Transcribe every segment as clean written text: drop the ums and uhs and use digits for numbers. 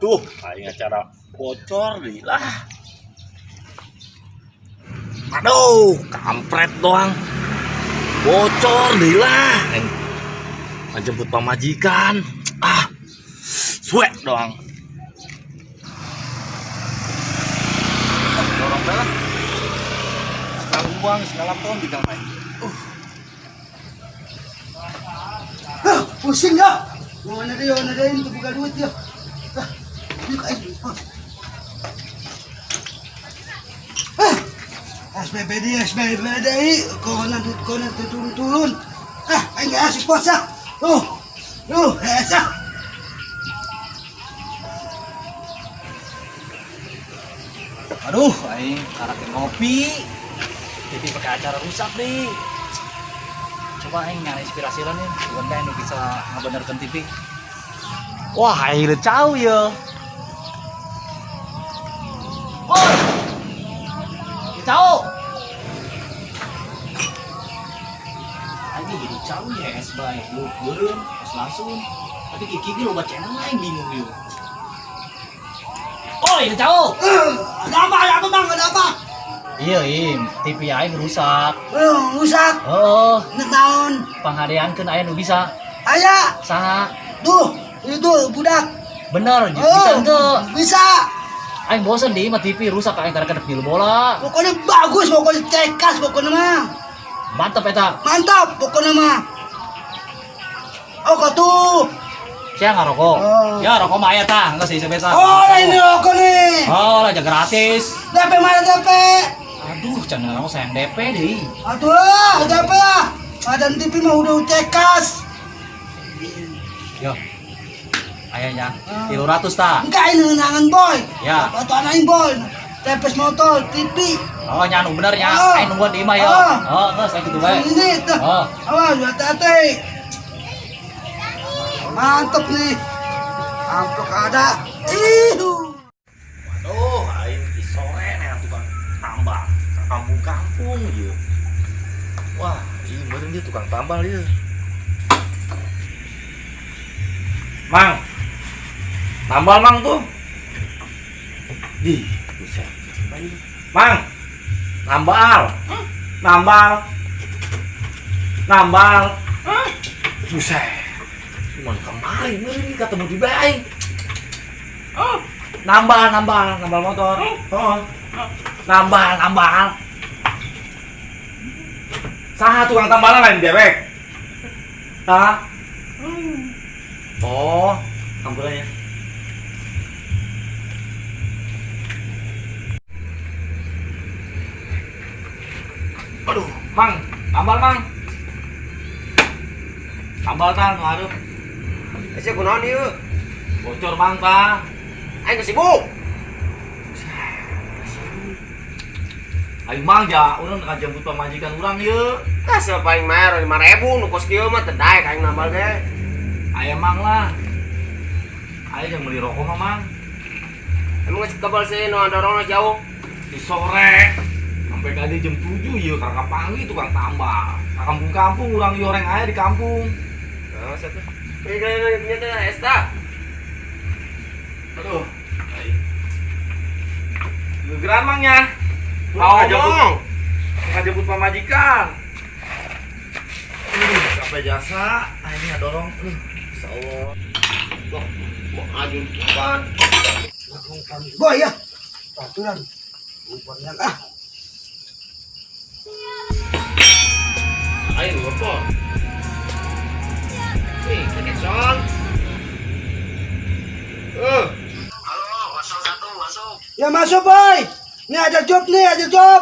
Aduh, aing acara bocor di lah. Aduh, kampret doang. Bocor di lah. Aing jemput pamajikan. Ah, suek doang. Dorong lah. Sekali uang, segala tahun tinggal main. Ah, pusing ya. Mana dia, mana dia ini buka duit ya. Ah, ini kain. Ah, SPBD, SPBD, corona duit corona turun-turun. Ah, ini asik puasa. Tuh, tuh, esa. Aduh, aing karakter ngopi. TV pakai acara rusak nih. Coba aing nyari inspirasi lah nih. Bukan kayak nu bisa ngabenerkeun TV. Wah, aing udah cau ya. Woi. Cau. Aing jadi cau ya es bae. Lu beureum, es langsung. Tapi kiki ge loba channel lain bingung yeuh. Oi, cau. Ada apa? Ada apa, Bang? Ada apa? Iya, Im, TV aing rusak. Rusak. Oh, Ini tahun. panghadeankeun aya nu bisa. Aya, Saha? tuh, itu budak. Bener, bisa henteu? Bisa. Aing bosen di mah TV rusak aing karena kedep bola. Pokoknya bagus, pokoknya cekas, pokoknya mah. Mantap eta. Mantap, pokoknya mah. Oh, kok tuh. Sia ngarokok. Oh. Ya rokok mah aya tah, geus sih beta. Oh, ini rokok nih. Oh, lah gratis. DP mana DP? Aduh, jangan ngomong sayang DP deui. Aduh lah, DP lah. Badan TV mah udah cekas. Yo. Ayahnya 300 tah. Enggak ini nangan boy. Ya. Atau anain boy. TPS motor, TV. Oh, nya nu bener nya. Oh. Aing nungguan di imah ya. Oh. Oh, geus aing kitu bae. Ini tuh. Oh. Awas, hati-hati. Mantap nih. Amplok ada. Ihu. Waduh, aing di sore nih tukang tambal ke kampung-kampung ieu. Wah, ini meureun dia tukang tambal ieu. Mang. Tambal mang tuh. Di, buset. Mang. Nambal. Nambal. Nambal. Buset. Cuman kemarin meureun ketemu di bae. Nambal, nambal, nambal motor. Oh. Nambal, nambal. Saha tukang tambalan lain dewek? Hah? Oh, ambulannya. Aduh, Mang, tambal, Mang. Tambal tah nu hareup. Sia kunaon ieu? Bocor Mang tah. Aing geus sibuk. Ayo Mang ja, urang ka jemput pamajikan urang ieu. Tah sia paling mayar 5000 nu kos kieu mah teu daek aing nambal ge. Aya Mang lah. Ayo yang beli rokok mah Mang. Emang geus kebal sih nu dorongna jauh. Di sore sampai tadi jam 7 ieu karena kapanggih tukang tambal. Ka kampung-kampung urang yoreng aya di kampung. Nah, sia teh. Ini teh esta. Aduh. Gegeran Mang ya. Mau Ngomong. ngajemput pamajikan. Aduh, sampai jasa, ah, ini dorong. Aduh, insyaallah. Loh, mau ajun kan. Boy ya. Aturan. Umpan ah. Aing ngopo. Nih, Jackson. Halo, 01 masuk. Ya masuk boy. Ini ada job nih, ada job.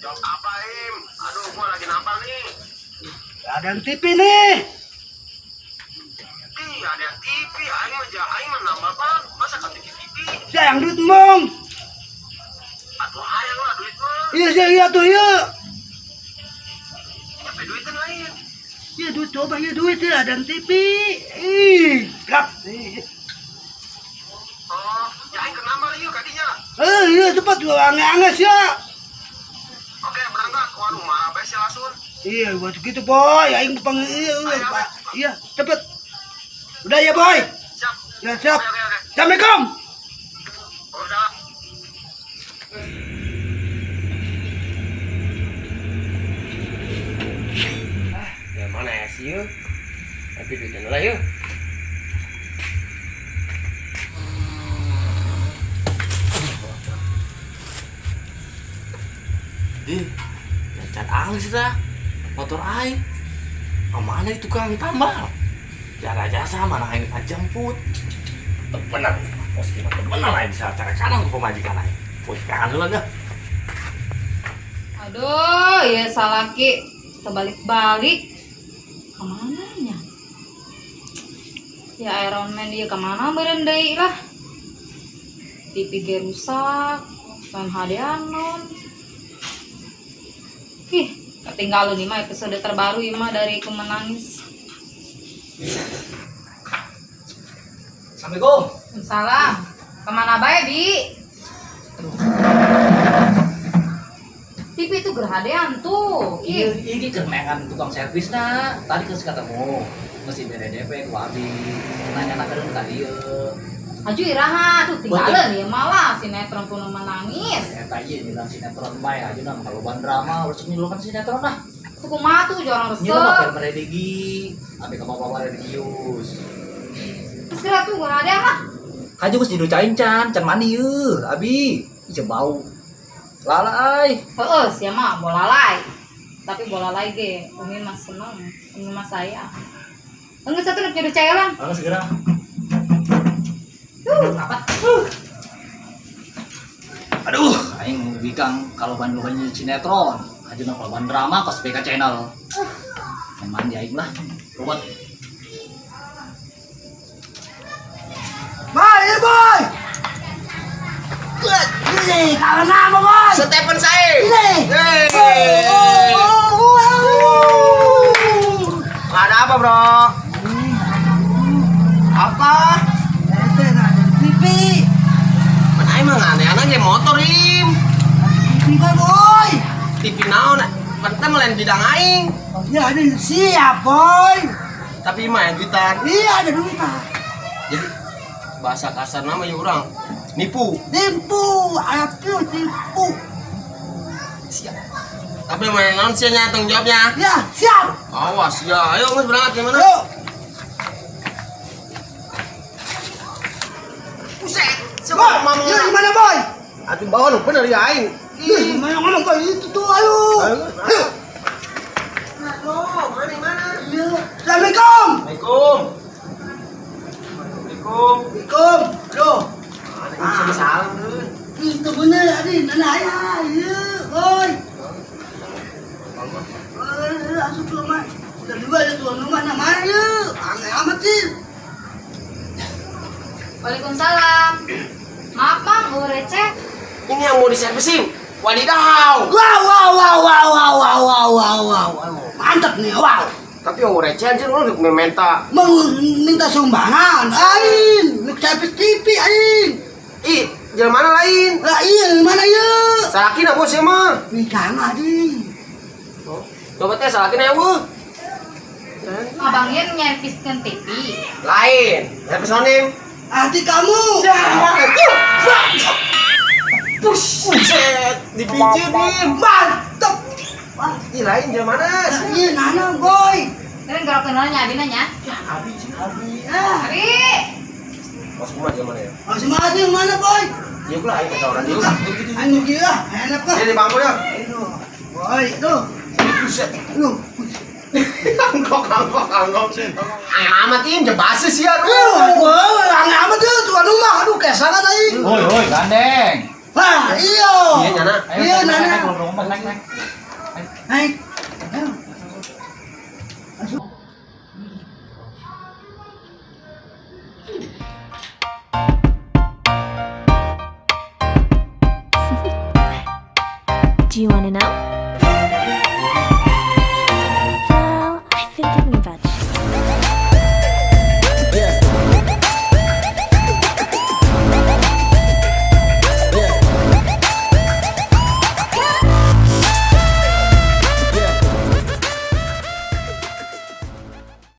Job apa, Im? Aduh, gua lagi nambal nih. Ada TV nih. Ih, ada TV, aing mah aing mah nambal pan. Masa ke TV? Sayang duit mong. Atuh hayang lah duit mah. Iya iya iya tuh iya. Tapi duitnya lain. Iya duit coba iya duit ya ada TV. Ih, gelap. Ih. Oh, ya aing ke nambal ieu kadinya. Eh, iya cepat ange-anges ya. Oke, berangkat. Waduh, marah bae sih langsung. Iya, buat gitu boy. Aing pang iya, iya, Pak. Iya, cepet. Udah ya boy. Siap. Ya siap. Oke, oke. Assalamualaikum. Udah. Ya mana ya sih yuk? Tapi duitnya lah yuk. Di, can angis dah. Motor aing. Mana itu tukang tambal? Jara jasa mana aing jemput. Bener, bos gimana bener aing bisa cara kadang ke pemajikan aing. Bos kangen dulu dah. Aduh, ya salaki terbalik-balik. Kemana nya? Ya Iron Man dia kemana meureun deui lah. TV ge rusak, lain hadeanon. Ih, ketinggalan nih mah episode terbaru ieu mah dari Ku Menangis. Assalamualaikum. Salam. Kemana bae, Bi? TV itu gerhadean tuh. Iya, Ih, ini kerengan tukang servis nah. Tadi kan ketemu mesti bere DP ku abi. Nanya nak keur ka dieu. Aju iraha tuh tinggalan ya malah sinetron kuno menangis. Eta ieu nyelang sinetron bae aja nah kalau ban drama harus nyilukan sinetron lah. Tuh kumaha tuh jorang Nyilu mah resep. religi, abe ka bapak religius. Terus geura tuh gerhadean lah. Kaju geus diducain can, can mandi yeuh, abi. Ih bau. Lala ai. Heeh, sia mah bola lay. Tapi bola lay ge Umi mah seneng, Umi mah sayang. Enggak satu nek nyeduh cairan. Ayo segera. Apa? Aduh, aing bikang kalau ban bukannya sinetron, aja nah kalau ban drama kos BK channel. Yang mandi aing lah. Robot. Boy, ini boy. Ini kawan apa boy? Stephen saya. Ini. Hey. Ada apa bro? Apa? Ete ada TV. Mana emang aneh-aneh ge motor im. TV kan boy. TV naon? Kan melain bidang aing. Ya ada siap boy. Tapi mah duitan. Iya ada duit ah. Jadi bahasa kasar nama ya orang nipu. Tipu, aku tipu. Siap. Tapi mana naon sih nya tanggung jawabnya? Ya siap. Awas ya, ayo mas berangkat gimana? Yuk. Buset, Boy, yuk gimana boy? Atuh bawa lu bener ya aing. Ih, gimana ngomong boy itu tuh ayo. Ayo. Mana mana? Iya. Assalamualaikum. Assalamualaikum. Assalamualaikum. Assalamualaikum. Aduh. Mana ini bisa salam dulu. Itu bener adi, nana ayah. Iya, boy. Asup ke rumah. Udah juga ada tuan rumah nah mana yuk. Aneh amat sih. Waalaikumsalam. Maaf, Mang, gue receh. Ini yang mau diservisin. Wadidaw. Wow, wow, wow, wow, wow, wow, wow, wow, wow, wow. Mantap nih, wow. Tapi yang receh anjir lu minta. Mau minta sumbangan, aing. Mau servis TV, aing. Ih, jalan mana lain? Lah iya, mana yuk? Salakin apa sih mah? Nikah adi. Coba teh salakin aja bu. Abangnya nyerviskan TV. Lain. Servis nonim. Hati kamu. Buset, dipijit nih. Mantap. Ih, lain jalan mana? Iya, nana boy. Kalian kalau kenalnya Abi nanya. Abi, Abi, ah. Abi. Mas gua jalan mana ya? Masih mati mana boy? Ya gua aing kata orang dia. Begitu. Anu gila, enak lah. Dia di bangku ya. Aduh, boy, aduh. Buset. Aduh. Angkok, angkok, angkok. Amat ini jebase sih Aduh, aduh. wah, aneh amat tuh tuan rumah. Aduh, kesangan aing. Woi, woi, gandeng. Wah, iya. Iya, Nyana. Ayo, Iya, naik, Nana. naik, naik, naik, naik. Naik. Ayo. Masuk. Do you want to know?